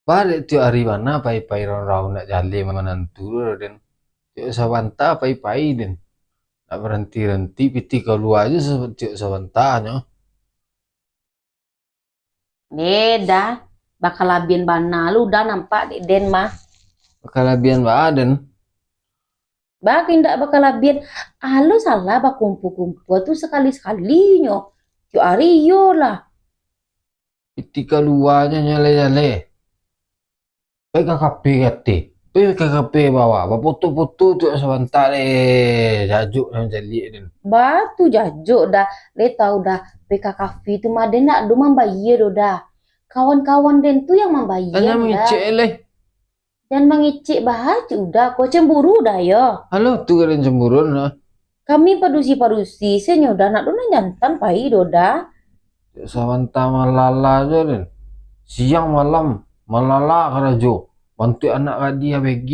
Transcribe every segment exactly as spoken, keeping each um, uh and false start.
Barek tiok ari bana pai-pai raun-raun nak jaleh manantu tu, den. Tiok sabanta pai-pai, den. Nak baranti-ranti, pitih kalua ajo sa-, tiok sabantanyo. Deh, dah. Bakalabian bana lu dah nampak dek den mah. Bakalabian baa, den? Baa kok indak bakalabian. Alah salah bakumpua-kumpua tu sakali-sakalinyo. Tiok ari iyo lah. Pitih kaluanyo jaleh-jaleh. Pai ka kafe kateh. Pai ka kafe bawah. Bafoto-foto tu sabanta deh. Jajuk nan caliak den. Baa tu jajuk dah. Lai tau dah. Pai ka kafe tu mah den ndak ado mambayia doh dah. Kawan-kawan den tu yang mambayia dah. Tanyo mangecek lai. Jan mangecek baa cik Uda ko, cemburu dah yo. Alah tu ka den cemburu nah. Kami padusi-padusi, se nyo dah nak do nan jantan pai doh dah. Sabanta malala jo den. Siang malam malala karajo. Bantuak anak gadih A B G.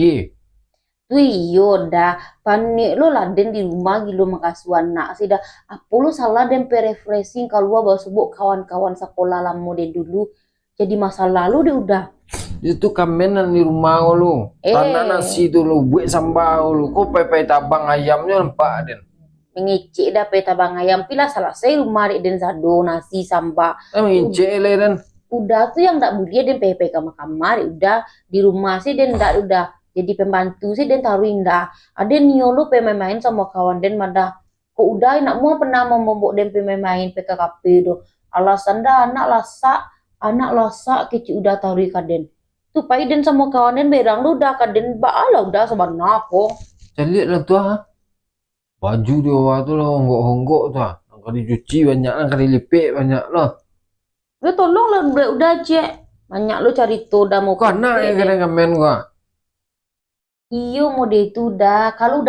Tu iyo dah, panek lo lah den di rumah gilo mangasuah anak se dah. Apo lo salah den pai refreshing kalua basobok kawan-kawan sakolah lamo den dulu. Jadi masalah lo dek Uda. Itu kamen nan di rumah ko lo. Eh. Tanah nasi tu lo, buek samba ko lo. Ko pai-pai tabang ayamnyo nampak den. Mangecek dah pai tabang ayam, pi lah salasai rumah dek den sado, nasi, samba. Eh, mangecek lai den. Uda tu yang ndak buliah den pai-pai kamar-kamar dek Uda. Di rumah se den ndak Uda. Jadi pembantu se den taruih indak. Aden nio lo pai main-main samo kawan den mah dah. Kok Uda indak muah pernah mambaok den pai main-main, pai ka kafe doh. Alasan dah anak lasak, anak lasak kecek Uda taruih ka den. Tu pai den samo kawan den berang lo Uda ka den, baa lah Uda sabana ko. Caliak lah tu ah. Baju di bawah tu lah honggok-honggok tu ah. Nan ka dicuci banyak, nan ka dilipek banyak lah. Yo tolong lah buek Uda ciek. Banyak lo carito Uda mau. Kau anak yang kena kamen ko ah. Iyo mode tu dah. Kalau Uda